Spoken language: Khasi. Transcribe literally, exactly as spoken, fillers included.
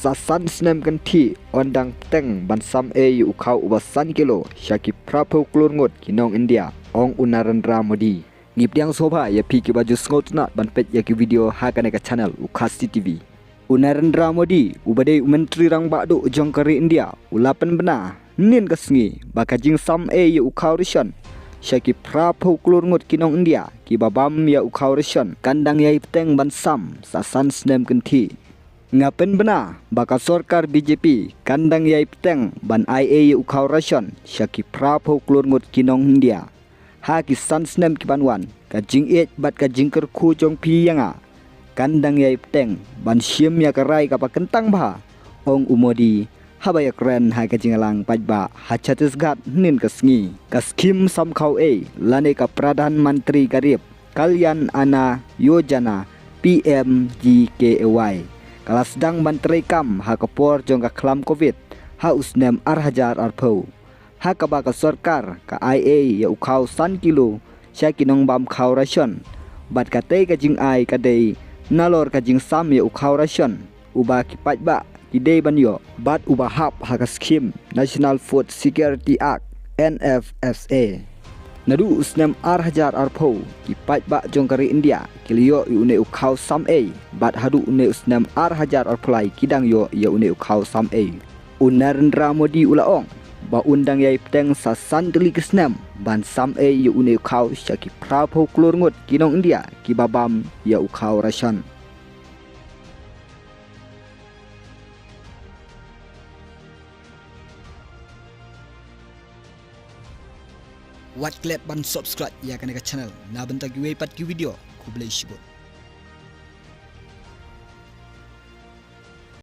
Sa san snem kynthih yn dang pteng ban sam ei ïa u khaw uba san kilo sha ki phraphew klur ngut ki nong India, ong u Narendra Modi. Ngi pdiang sngewbha ïa phi kiba ju sngewtynnat ban peit ïa ki video ha kane ka channel u Khasi T V. U Narendra Modi, uba dei u Myntri Rangbah Duh jong ka ri India, u la pynbna hynnin ka sngi ba ka jingsam ei ïa u khaw ration sha ki phraphew klur ngut ki nong India kiba bam ïa u khaw ration kan dang ïai pteng ban sam sa san snem kynthih. Nga pynbna ba ka sorkar B J P kan dang ïai pteng ban ai ei ïa u khaw ration sha ki phraphew klur ngut ki nong India. Ha ki san snem ki ban wan, ka jingïeit bad ka jingkyrkhu jong phi ïa nga kan dang ïai pteng ban shim ïa ka rai kaba kyntang bha, ong u Modi haba ïakren ha ka jingïalang paidbah ha Chhattisgarh hynnin ka sngi. Ka skhim sam khaw ei lane ka Pradhan Mantri Garib Kalyan Anna Yojana, P M G K A Y, ka la sdang ban treikam ha ka por jong ka khlam Covid ha u snem ar hajar arphew, ha kaba ka sorkar ka ai ei ïa u khaw san kilo sha ki nongbam khaw ration, bad katei ka jingai ka dei nalor ka jingsam ïa u khaw ration uba ki paidbah ki dei ban ïoh bad uba hap ha ka skhim National Food Security Act, N F S A. Naduh u snem ar hajar arphew, ki paidbah jong ka ri India ki la ïoh ïa une u khaw sam ei, bad haduh une u snem ar hajar arphew lai ki dang ïoh ïa une u khaw sam ei. U Narendra Modi u la ong ba un dang ïai pteng sa san tylli ki snem ban sam ei ïa une u khaw sha ki phraphew klur ngut ki nong India kiba bam ïa u khaw ration. Wat klet ban subscribe ïa kane ka channel na bynta kiwei pat ki video. Khublei shibun.